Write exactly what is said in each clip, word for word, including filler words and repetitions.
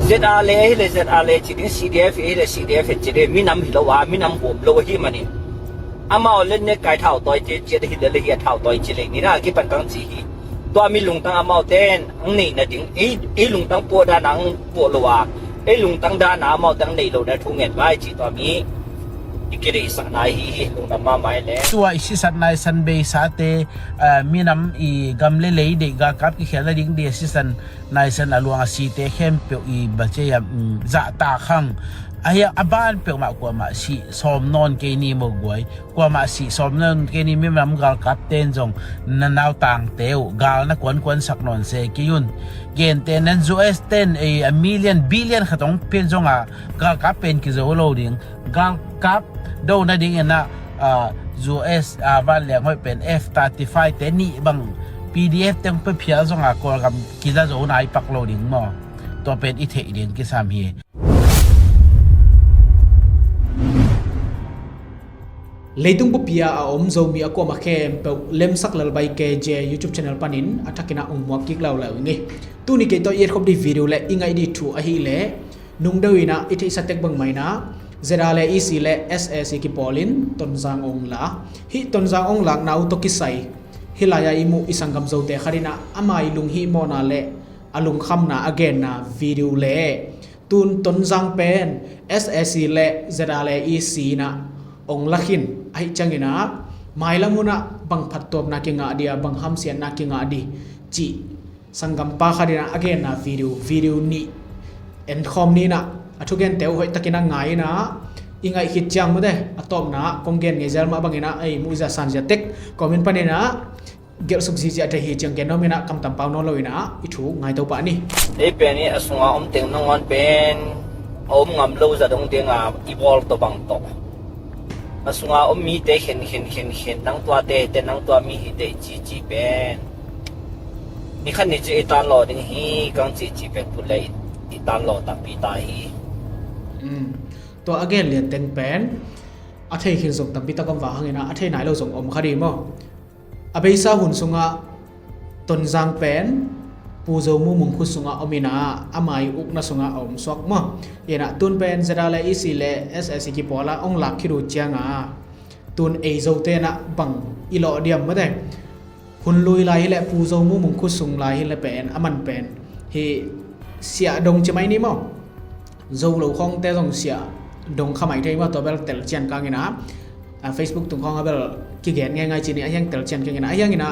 ZRA le ahi le ZRA le ci ding, CDF ahi le CDF ci ding, minam hi lo a, minam huam lo ahi manin, amau le ne kai thau tawi te ciat ahi le le hi a thau tawi ci le ni na kipan kang ci hi. Tua mi lungtang amau ten ang nei na ding, ei, ei lungtang pua dan ang pua lo a, ei lungtang dan a amau tang nei lo na thu ngen vai ci tua mi i kidei sak nai hi hi lungdam ma mai le. Tua i sisan naisan bei sa te, ah, minam i gam le lei dei galkap ki khial na ding di sisan naisan a luang a si te khempeuh i bace a, um, zah ta khang. Ahi a ban peuh mah kuamah si sawm nawn kei ni mo guai. Kuamah si sawm nawn kei ni minam galkap ten zong na nautang te uh gal na kuan kuan sak nawn se kei un. Gen te nan US ten ei a million billion khat ong pen zong a galkap pen kizo lo ding. Galkap do na ding ina, ah, US, ah, van liang hoih pen F thirty-five te nih bang PDF teng pe phial zong a Kawlgam kiza zo nai pak lo ding maw? Tua pen i theih ding kisam hi. Leitung bupi a a om Zomi a kuamah khempeuh Lemsak Lalbai KJ YouTube channel panin a thakin a ong muak kik laulai ing ei. Tuni kei tawh i etkhop di video le i ngaih di thu ahi le nungdeuh ina i theihsa tek bangmah ina ZRA le EC le SAC kipawlin Tonzang ong la. Hih Tonzang ong lakna uh tawh kisai hih lai-a i muh i sanggam Zote khat ina ama i lunghihmawhna le a lungkhamna a genna video le tun Tonzang pen SAC le ZRA le EC ina ong lakhin ahi ciangina mailam huna bang phattuamna kingah dia, bang hamsiatna kingah di cih sanggampa khat ina a genna video, video nih enkhawm ni ina a thugente uh hoihtakin a ngai ina i ngaih khit ciang mute a tawpna kong gen ngei zel mah bangina ei muhzia sanzia tek comment panina gelhsuk zizia thei hi ciang gen nawm ina kamtam pau nawn lo ina i thu ngaito pah ni. Ei pen i a sunga om teng nangawn pen a om ngam lo za dong denga i bawl tawh bang tawh a sunga om mite khen khen khen khen nang tuate te nang tua mi hi te i cici pen ni khat ni ci i tanlaw ding hi kang cici pen put le i tanlaw tampi ta hi. Tua a gen lian teng pen a thei khin zong tampi tak om vang hangina a thei nai lo zong om kha di maw? A beisa hun sungah Tonzang pen Pu Zo Mu Mung khut sungah om ina ama i ukna sungah a om suak maw? Ina tun pen ZRA le EC le SAC kipawla ong lak khit uh cianga tun ei Zote na bang i lawh diam mate? Hun lui lai hi le Pu Zo Mu Mung khut sung lai hi le pen a man pen hi siah dong ci mai ni maw? Zo lo khawngte zong siah dong kha mai thei maw? Tua bel telcian kangina a Facebook tung khawng a bel kigen ngeingai ci ni a hiang telcian kangina a hiangina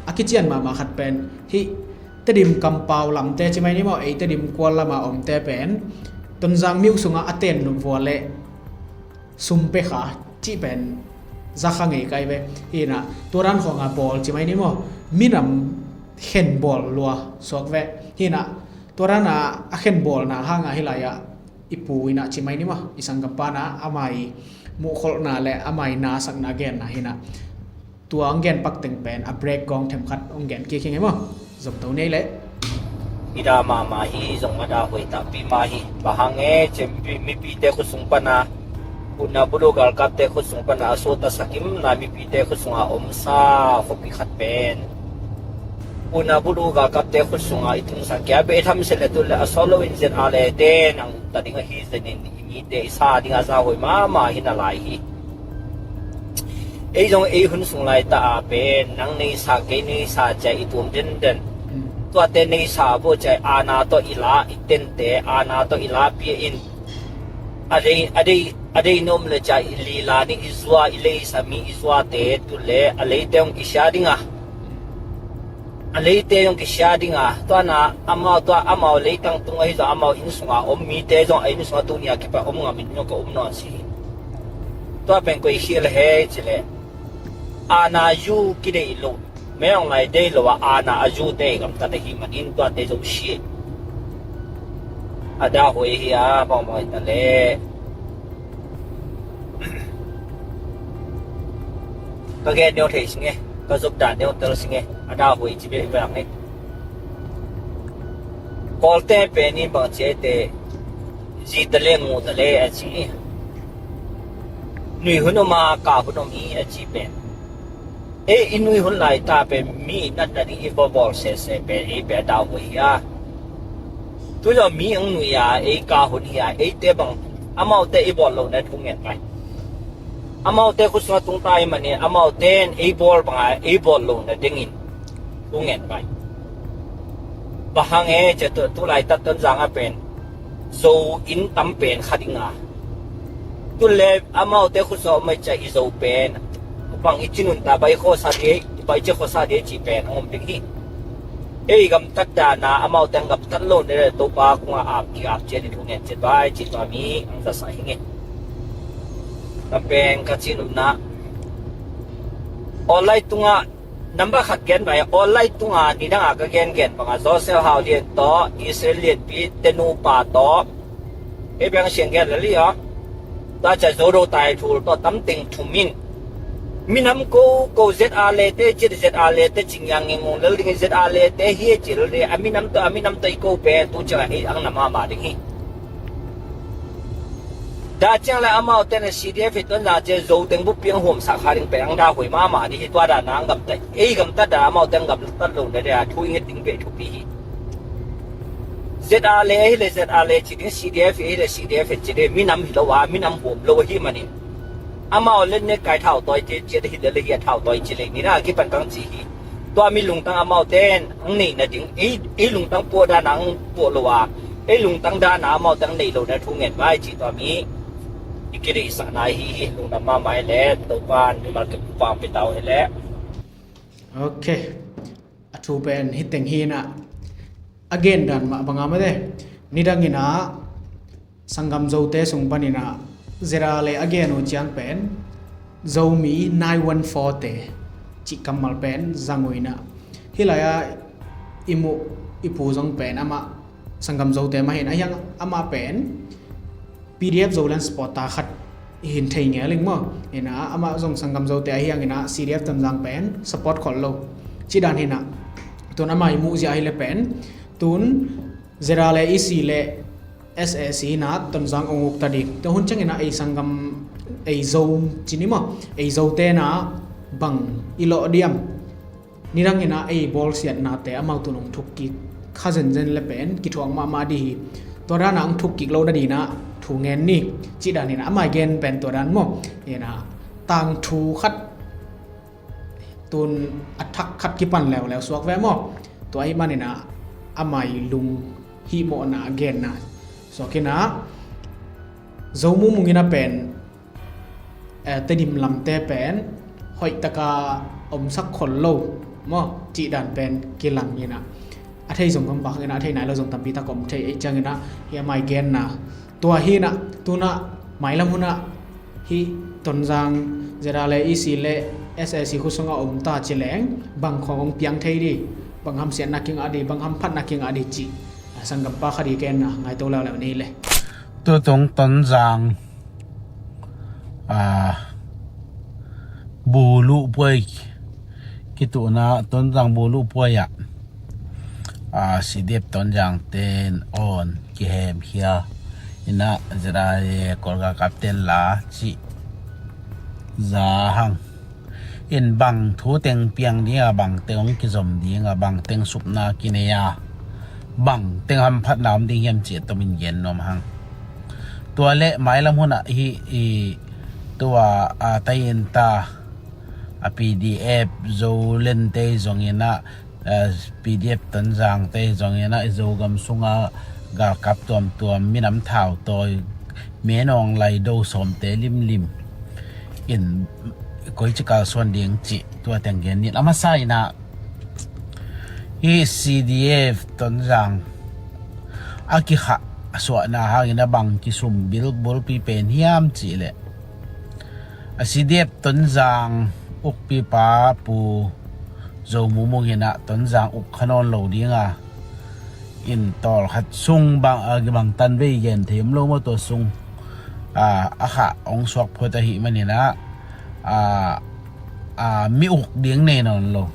a kician mahmah khat pen hih Tedim kampau lamte ci mai ni maw? Ei Tedim kual lama omte pen Tonzang miu sungah a ten lum vua le sum pe kha cih pen za kha ngei kai ve. Hina tua dan khawnga bawl ci mai ni maw? Minam khen bawl lua suak ve. Hina tua dana a khen bawlna hanga hi lai-ah i pu ina ci mai ni maw? I sanggampa na ama i muhkholhna le ama i nasakna genna hina. Tua ang gen pak teng pen a break gawng themkhat ang gen kik hi ngei maw? Zomto nei le. I da mahmah hi zong a da huai takpi mah hi. Bang hang e cem mipite khut sung pana utna bulu galkapte khut sung pana a sawta sakimna mipite khut sunga omsa khopi khat pen utna bulu galkapte khut sunga i tungsa kia be tham se le tu le a solo in zet a le te nang ta ding a hi zenin i mite i sa ding a za huai mahmah hi na lai hi. Ei zong ei hun sung lai ta a pen nang neisa kei neisa cia i tuam denden. Tuate neisa bo cia ana tawh i la i tente ana tawh i la pia in a dei a dei a dei nom le cia i lila ni i zua i leisa mi i zuate tu le a leite hong kisia dinga a leite zong kisia dinga tuana amau tua amau leitang tung ahi zong amau inn sunga om mite zong a inn sunga tunia kipa om ngam in zong ka om nawn si hi. Tua pen koi khial he cile ana zu kideih lo me ong lai dei lo a ana a zu te gamtat ahi manin tuate zong si a da hoi hi a mawmawita le. Ka gen neu thei singe ka zop dan neu tel singe a da hoi ci beh bang ne. Kawlte pen in bang ci aite zi ta le ngu ta le a ci. Nui hun om a ka hun om hi a ci pen. Ei i nui hun lai ta pen mi natna ding i bawl sese pen ei pen a da hoi hi a. Ui lo mi ang nui a ei ka hun hi a, eite bang amaute i bawl lo na thu ngen pai. Amaute khut sungah tungta i manin amaute in ei bawl banga ei bawl lo na dingin thu ngen pai. Bang hang e cia tu, tu laitak Tonzang a pen Zo inn tam pen kha ding a, tu le amaute khut sungah mai cia i Zo pen bang i ci nunta bai khawsa di, bai cia khawsa di ci pen a om ding hi. Ei gamtat dana amaute gamtat lo ne le Topa kungah ap ki ap cia ni thu ngen cia bai ci tua mi ang zasa hi nge. Ka pen ka ci nunna online tungah number khat gen bai online tunga nidanga ka gen gen banga Joseph Hau Lian tawh Israel Lianpi te nupa tawh ei beng siang gen lali a. Ta ca zo do tai thul tawh tam teng thum in minam ko ko Z R le te cit Z R le te cing yang ngeng ngong lal ding Z R le te hi cil le a minam tawh a minam tawh i ko pen tu ciang a ei ang na mama ding hi. Da ciang le amaute na C D F hi tuan na cia zo teng bup piang huam sa kha ding pen ang da hoi mama ding hi tua da na ang gamta ei gamta da amaute ang gamta lo na da thu i nget ding be thupi hi. Z R le hi le Z R le ci ding C D F hi le C D F hi ci ding minam hi lo a minam huam lo hi manin amau len ne kai thau toi te cia hi le le hi a thau toi ci le ni na ki pan kang ci hi. Tua mi lungtang amaute ang nei na ding ei lungtang pua da na ang pua lo a ei lungtang da na amaute ang nei lo na thu ngen mai ci tua mi i ki dei sa na hi hi lungtang ma mai le Topa ni ma ke pa pe tau hi le. Ok. A thu pen hi teng hi na a gen dan ma banga ma de nidang ina sanggam Zote sung panin a Z R le a gen uh ciang pen Zomi nine one four te cih kammal pen zang uh ina hi lai a i muh i pu zong pen amah sanggam Zote mah hi na hiang amah pen P D F Zoland supporter khat i hin thei ngel ing maw. Ina amah zong sanggam Zote a hiang ina C D F Tonzang pen support khol lo ci dan hi na. Tun amah i muh zia hi le pen tun Z R le E C le S A C na Tonzang ong uk ta ding. Tua hun ciang ina ei sanggam ei Zo ci ni maw ei Zote na bang i lawh diam. Nidang ina ei bawlsiatnate amau tun ong thuk kik kha zenzen le pen kithuak mahmah di hi. Tua dana ong thuk kik lo na dina thu ngen ni ci dan ina amai gen pen tua dan maw. Ina tangthu khat tun a thak khat kipan leuleu suak ve maw. Tua hi manina amai lung hihmawhna a genna suak ina Zo mumung ina pen eh, Tedim lamte pen hoihtaka omsak khol lo maw cih dan pen kilang ina a thei zong gampak ina a thei nai lo zong tampi tak om thei ei ciang ina hi amai genna tua hi ina tuna mailam huna hi Tonzang Z R le E C le S A C khusonga om ta ci leng bang khong ong piang thei di bang hamsiatna kinga di bang hamphatna kinga di ci a sanggampa kha di genna ngai to leuleu ni le. Tutung Tonzang a bulu puai kituhna Tonzang bulu puai ah a C D F Tonzang ten on kihem hia ina Z R le Kolga kapten la ci za hang in bang thu teng piang dinga bang teng ong kizom dinga bang teng supna kinei a bang teng hamphatna om ding hiam ci a tomin gen nuam hang. Tua le mailam hunah hi i tua a tai in ta a P D F Zoland te zong ina P D F Tonzang te zong ina i Zogam sunga galkap tuamtuam minam thau tawi menawng lai do sawmte limlim in koi cikal suan ding cih tua teng gen nin a masa ina hi C D F Tonzang a kikhah a suahna hangin a bang kisum bilbulpi pen hiam cih leh a C D F Tonzang ukpipa pu Zo Mumung hinah Tonzang uk kha nawn lo dinga in tawlkhat sung bang, a, bang tan vei gen thei om lo maw tua sung a, a khah hong suak phot ahih maninah a, a, mi uk ding nei nawn lo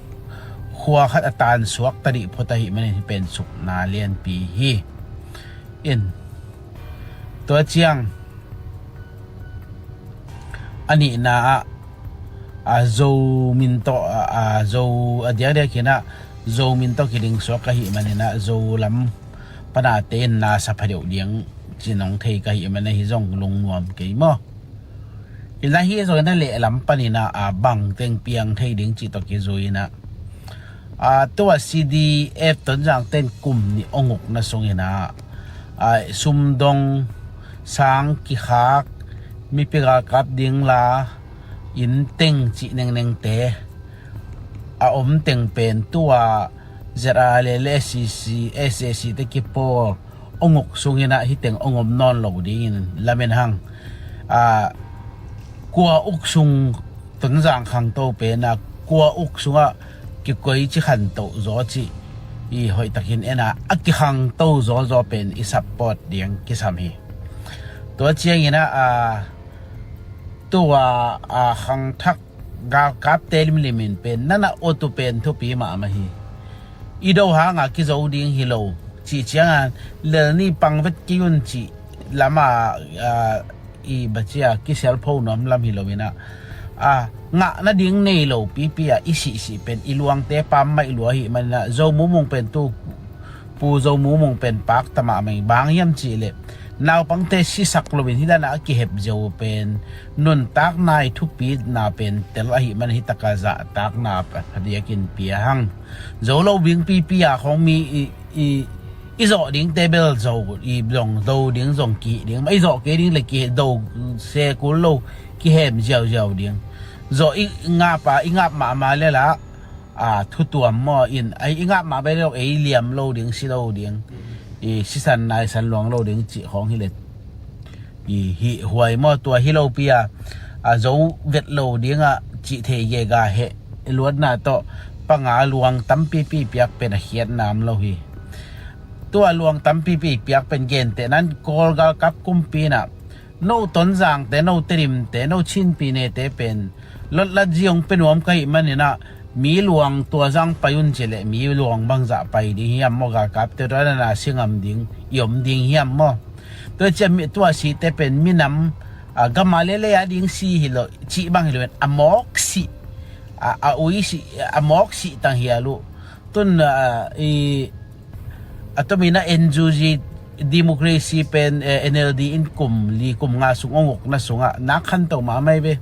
khua khat a tan suak ta dih phot ahih manin hi pen sukna lianpi hi. In tua ciang a nihna ah a Zo min tawh a, a Zo a diakdiak hinah Zo min tawh kiding suak ahih maninah Zo lam panate in na sa pha deuh ding ci nong thei ka hih man ahi zong lungnuam kei maw. Hi lai hi zong in a lehlam panin a bang teng piang thei ding cih tawh kizui in a, tua C D F Tonzang ten kum nih ong ukna sungin a, sumdong, sang kikhak, mipi galkap ding la, inn teng cih nengnengte a om teng pen tua Z R A le S C C, S A C te kipawl ong uk sungin a hih teng ong om nawn lo dingin lamen hang. Kua uk sung Tonzang khangto pen a kua uk sungah kikoi ci khanto zaw cih i hoihtakin en a, a kikhangto zawzaw pen i support ding kisam hi. Tua ciangin a, tua khangthak galkapte limlim in pen nana otu pen thupi mahmah hi. I do hanga kizo ding hi lo cih cianga lelni pangvet kei un cih lama i bacia kisialpho nuam lam hi lo in a, ngah nading nei lo pipi a i sihsih pen i luangte pammaih lua hi manin a, Zo Mumung pen tu Pu Zo Mumung pen pakta mahmah hi. Bang hiam cihleh naupangte sisak loin hih dana a kihep zeu pen nuntakna i thupina pen tel ahih man hih taka zahtakna phadiakin pia hang. Zo lo bing pipi a khong mi i, i, i zawh dingte bel zo i zong do ding zong kihih ding, i zawh kei ding le kihih do se kul lo kihem ziauziau ding. Zawh i ngap a i ngap mahmah le la a thutuam maw in a i ngap mah bai lo ei liam lo ding si lo ding i sisan naisan luang lo ding cih khawng hi le i hih huai maw. Tua hi lopi a a zo vet lo dingah cih thei gega heh luatna tawh panga luang tampipi piak pen a khiatna om lo hi. Tua luang tampipi piak pen genteh nan Kawl galkap kumpi inah no Tonzangte, no Tedimte, no Chinpinete pen lotlat zi hong pe nuam ka hih maninah mi luang tua zang pai un cileh mi luang bangzah pai ding hiam maw? Galkapte tua nana singam ding i om ding hiam maw? Tua ciah tua site pen minam a gama lelei a ding si hi lo cih bang hi lo in a mawk sih a ui sih a mawk sih tang hial uh. Tun i a tomin a N U G democracy pen N L D in kum li kum nga sung ong ukna sungah nak khanto mahmah hi ve.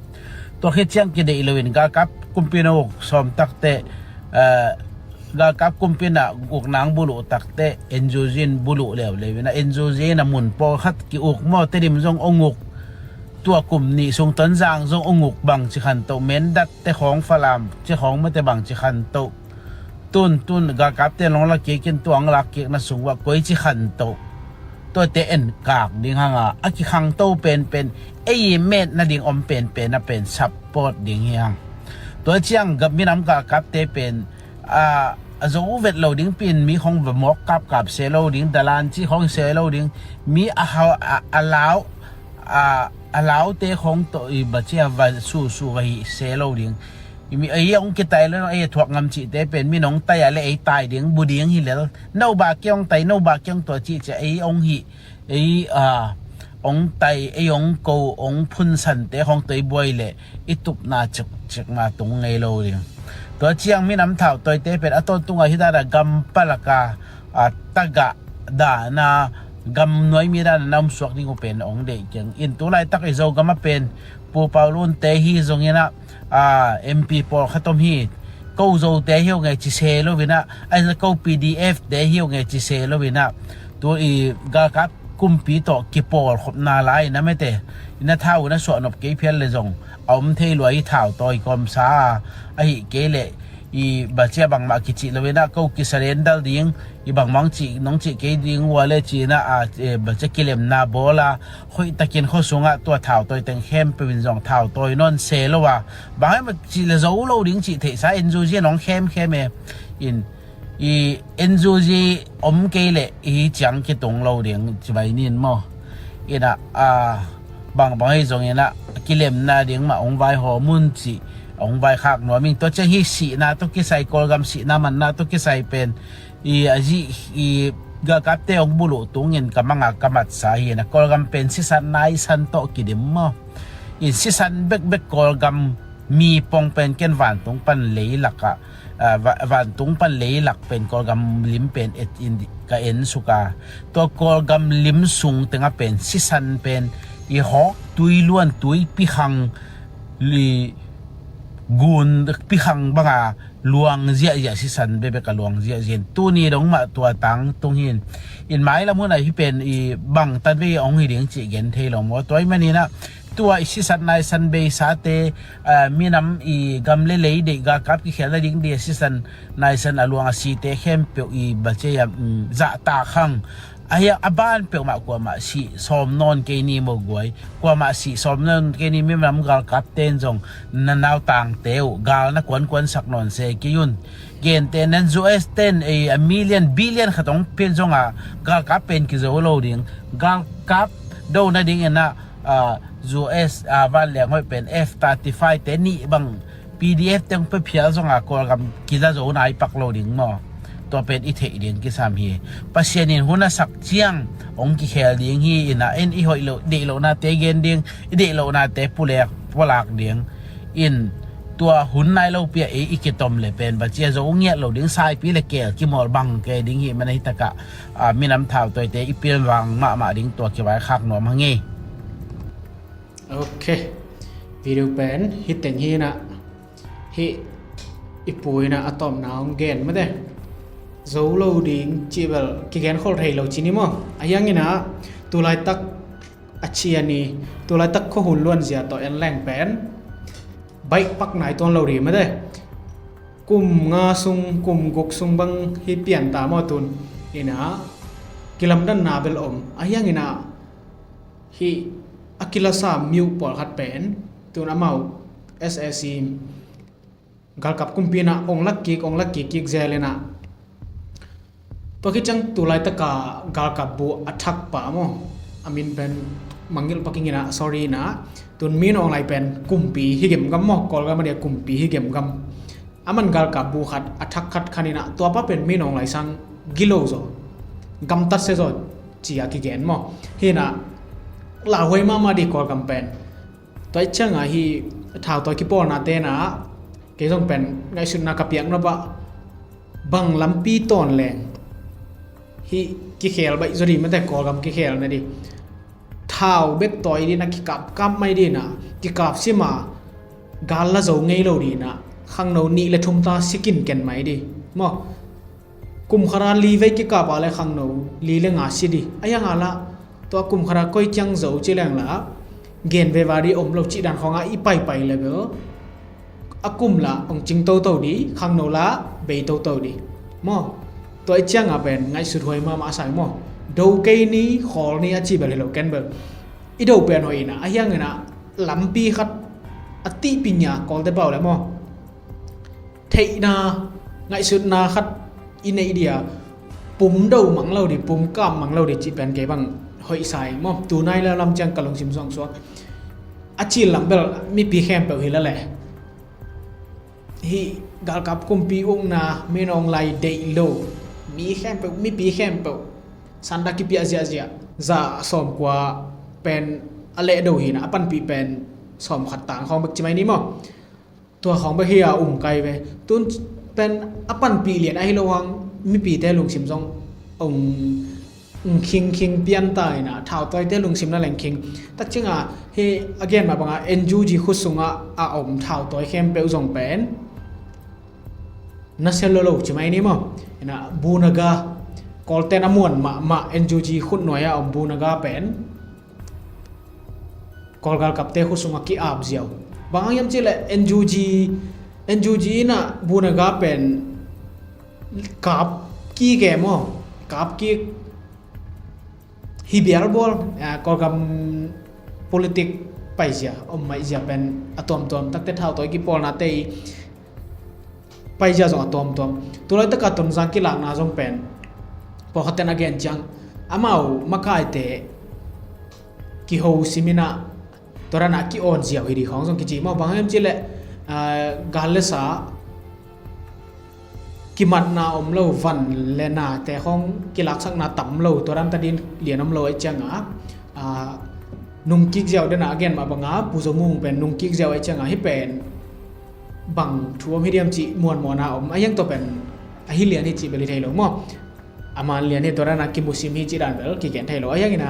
Tua khit ciang kideih loin galkap kumpi in ong uk sawm takte galkap kumpi inah ukna ang buluh takte N U G in buluh leuleu inah N U G inah mun pawlkhat ki-uk maw? Tedim zong ong uk. Tua kum nih sung Tonzang zong ong uk bangci khanto, Mendat te khawng Falam ci khawng mate bangci khanto. Tun tun galkapte long la kikin tuang lak kikna sung uah koici khanto. Tuate en kak ding hanga a kikhangto penpen ei i metna ding om penpen a pen support ding hi hang. Tua ciang minam galkapte pen a zo vet lo ding pin mi khong va mawk kapkap se lo ding, dalan ci khong se lo ding, mi a hau a lau a laute khong tawh i bacia va susu va hih se lo ding. Ei ong kitai le ei a thuak ngam cihte pen mi nong tai a le ei tai ding bu ding hi lel. No ba kiong tai, no ba kiong tua cih cia ei ong hih ei a ong tai ei ong ko ong phunsante khong tawh i buai leh i tupna cikcikna tung ngei lo ding. Tua ciang minam thautawite pen a tawntunga hidana gam palaka a tagah dana gam nuaimi dana na omsuak ding uh pen ong deih kiang in. Tulaitak i Zogam a pen Pu Paulunte hi zonginah a M P pawlkhat om hi. Ko Zote hi ong e ci se lo inah a ko P D F te hi ong e ci se lo inah tu i galkap kumpi tawh kipawlkhopna lai na mete ina thau na suahnop kei phial le zong a om thei lua i thautawi kawmsa a ahih kei leh i bacia bangmah kicih lo inah ko kisalendal ding i bangmang cih nong cih kei ding ua le ci inah a bacia kilemna bawl a hoihtakin khuasungah tua thautawi teng khempeuh in zong thautawi nawn se lo a bang hema cih le zo lo ding cih theihsa N U G nong khemkhem e in i N U G om kei leh i ciang kitung lo ding ci vai nin maw? Inah a bangbang hi zonginah kilemna ding mah ong vai hawm un cih ong vai khak nuam ing. Tua ciang hi sihna tawh kisai Kawlgam sihna manna tawh kisai pen i a zih i galkapte ong buluh tungin ka manga ka matsa hi inah Kawlgam pen sisan naisan tawh kidim maw? I sisan bekbek Kawlgam mi pong pen ken vantung pan leilakah ah, va-, vantung pan leilak pen Kawlgam lim pen et in ka en suk a, tua Kawlgam lim sung tengah pen sisan pen i hawk tui luan tui pikhang li gun pikhang banga luang ziahziah sisan bekbek a luang ziahziah in tuni dong mah tua tangtung hi in. In mailam hun ah hih pen i bangtan vei hong hi ding cih gen thei lo maw? Tua ahih manin ah tua i sisan naisan beisate, ah, minam i gam le lei deih galkap kikhel nading deih a sisan naisan a luang a site khempeuh i bacia, um, zahtak hang. A hiang a ban peuhmah kuamah sih sawm nawn kei ni maw guai. Kuamah sih sawm nawn kei ni, minam galkapte in zong na nautangte uh gal na kuankuansak nawn se kei un. Gente nan U S ten ei a million billion khat hong pia zonga galkap pen kizo lo ding. Galkap do nading in ah, ah, U S, ah, vanleng hoih pen F thirty-five te nih bang P D F teng pe phial zonga Kawlgam kiza zo nai pak lo ding maw? Tua pen i theih ding kisam hi. Pasian in hun a sak ciang hong kikhel ding hi. In ah en i hoih lo, deih lohnate gen ding, i deih lohnate pulek pulak ding. In tua hun nai lo pi a ei i kitom le pen bacia zo ngiat lo ding, saipi le keel kimawl bang kei ding hi. Man a hi takah, ah, minam thautawite i pilvang mahmah ding tua kivaikhak nuam hang ei. Ok. Video pen hi teng hi in ah, hih i pu in ah a tawpna hong gen mate. Zo lo ding cih bel kigen khol thei lo ci ni maw? A hiang in ah tulaitak a cian i, tulaitak khuahun luanzia tawh en leng pen baih pak nai tuan lo ding mate. Kum nga sung, kum guk sung bang hi pian ta maw tun. In ah kilamdanna bel om. A hiang in ah hih a kilasa miuh pawlkhat pen tun amau S A C galkap kumpi in ah ong lak kik, ong lak kik kik zel in ah. Tua khit ciang tulaitaka galkap bu a thakpa maw, a min pen mangngilh paking in ah, sorry in ah, tun Min Aung Hlaing pen kumpi hi gemgam maw, Kawlgam a dia kumpi hi gemgam. A man galkap bu khat a thak khat khan in ah, tuapa pen Min Aung Hlaing sang gilo zaw, gamtat se zaw ci a kigen maw. Hi in ah lauhuai mahmah dih Kawlgam pen. Tua i ciangah hih thautawi kipawlnate in ah kei zong pen ngaihsutna ka piak nop ah bang lampi tawn leng hih kikhel baih zaw dih mate, Kawlgam kikhel na dih. Thau bek tawi dih in ah kikapkap mai dih in ah, kikap sim a gal la zo ngei lo dih in ah, khangno nih le thum ta si kinken mai dih maw. Kum khat a li vei kikap a le khangno li le nga si dih. A hiang a lah tua kum khat a koi ciang zo ci leng lah gen veva dih om lo cih dan khawng ah i paipai le bel a kum lah ong cing toto dih, khangno lah bei toto dih maw. Tua i ciang a pen ngaihsut huai mahmah a sai maw. Do kei ni, khawl ni a ci bel hi lo ken bel. I do pen hoih in ah, a hiang in ah lampi khat a tihpi nia Kawlte pau le maw. Theihna, ngaihsutna khat i neih dih a, pum do mang lo dih, pum kap mang lo dih cih pen kei bang hoih sai maw. Tunai le lam ciang ka lungsim suangsuak. A cil lam bel mipi khempeuh hi la le. Hih galkap kumpi ukna, Min Aung Hlaing deih lo mi khempeuh, mipi khempeuh sanda kipiah ziahziah. Za sawmkua pen a leh do hi in ah, a panpih pen sawmkhat tang khawng bek ci mai ni maw. Tua khawng bek hi a um kai ve. Tun pen a panpih lian ahi lo hang mipite lungsim zong ong, ong khingkhing pian ta in ah, thautawite lungsim na leng khing. Tak ciang a hih a gen mah bang a N U G khut sung ah a om thautawi khempeuh zong pen na sia lo lo ci mai ni maw. In ah Bunaga, Kawlten a muan mahmah N U G khut nuai a om Bunaga pen Kawl galkapte khut sungah ki-ap ziau. Bang hang hiam cih leh N U G, N U G in ah Bunaga pen kap kik e maw, kap kik hi bial bawl, ah, Kawlgam politik paizia om maizia pen a tuamtuam takte thautawi kipawlnate i paizia zong a tuamtuam. Tulaitak a Tonzang kilakna zong pen pawlkhatten a gen ciang amau makaite kiho sim in ah tua dan a ki-awn ziau hi dih khawng zong kici maw. Bang hang hiam cih leh, ah, gal le sa kimatna om lo, van le nate khawng kilaksakna tam lo, tua dan ta ding lian om lo ahih ciang a, ah, nungkik ziau den a a gen mah bang a Pu Zo Mung pen nungkik ziau ahih ciang a hih pen bang thu om hi diam cih muanmuana om a hiang tua pen ahi lian hi cih bel hi thei lo maw? A man lian hi tua dan a kimusim hi cih dan bel kigen thei lo a hiang ina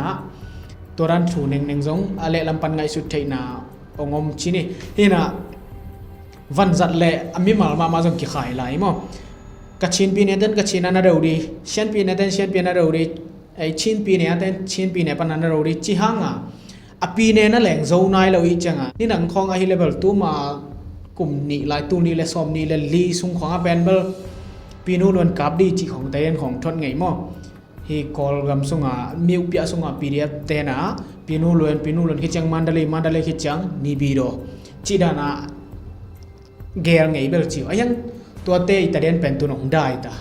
tua dan thu nengneng zong a lehlam pan ngaihsut theihna ong om cih ni. Hina vanzat le a mimal mahmah zong kikhai lai maw? Kachin pi ne ten Kachin a na do di, Sian pi ne ten Sian pi a na do di, ei Chin pi ne a ten Chin pi ne pan a na do di ci hanga a pi ne na leng zo nai lo i cianga ni nang khong ahi level tuma kum nih lai tul nih le sawm nih le li sung khong a pen bel pinu luan kap di ci khong te den khong thot ngei maw? Hi Kawlgam sunga miupiah sunga P D F tena pinu luan pinu luan khiciang Mandalay Mandalay khiciang Naypyidaw ci dana gel ngei bel ciu a hiang tuate i taden pen tu nong dai ta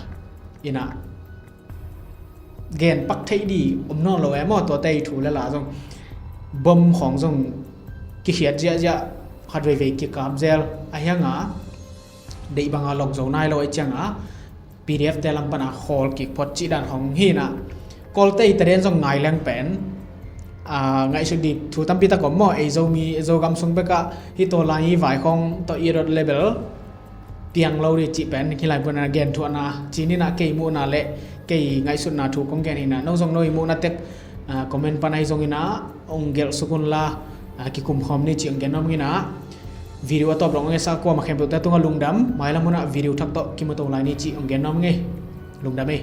ina gen pak theih di om nawn lo em aw tuate i thu le la zong bom khong zong kikhiat ziahziah khat veivei kikap zel a hianga deih banga lok zo nai lo a cianga P D F te lam pana khawl kik phot cih dan hong hina Kawlte i taden zong ngai leng pen ngaihsut di thu tampi tak om maw? Ei Zomi ei Zogam sung beka hi taw lai i vai khong taw i rot level piang lo di cih pen hi lai puna gen thuahna cinina kei muhna le kei ngaihsutna thu kong gen hina no zong no i muhna tek comment pana i zongina ong gelh sukun la kikum khawm ni cih ong gen nom ngina video a tawp dong ong e sa kuama khempeuh te tunga lungdam mailam huna video thak tawh kimu to lai ni cih ong gen nom ngei lungdam ei.